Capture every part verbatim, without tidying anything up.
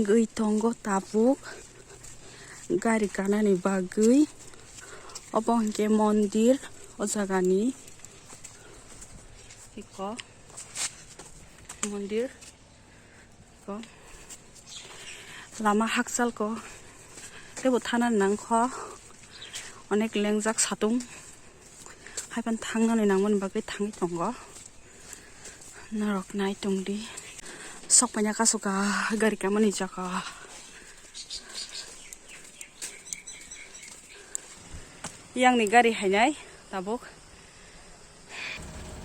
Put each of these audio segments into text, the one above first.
Wngwi tongo tabuk gari ganani bagwi. Obo hwnkhe mondir o jagani. Iko mondir. Ko. Lama hakchal ko. Tebo thana nangkho. Onek lengjak satung. Haipan thangnani nangmani bagwi thangwi tongo. Norok nai tongdi. Sok paina kasu ka gari kamani jaka. Yang ni gari hainai tabuk.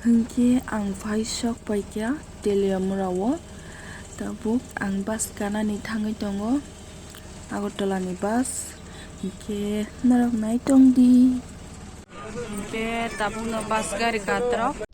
Hwnkhe ang phai sok paikha Teliamura o. Tabuk ang bus ganani thangwi tongo, Agartala ni bus. Hwnkhe norok nai tongdi. Hwnkhe tabukno bus gari katrok.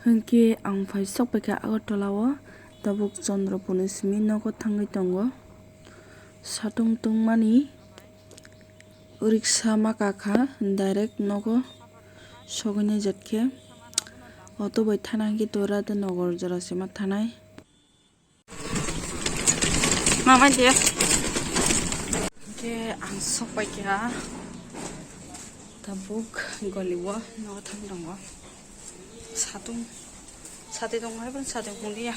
Hwnkhe ang phai sok paikha Agartala o, tabuk Chandrapur ni simi nogo thangwi tongo. Satung tungmani riksa ma kakha, direct nogo sogwi nai jat khe. Auto bai thana hwnkhe to Radhanagar jora se ma thanai. Mama dia. Hwnkhe ang sok paikha tabuk goli o nogo thang tongo. Satung, sati tongo hai, satung hwnliya.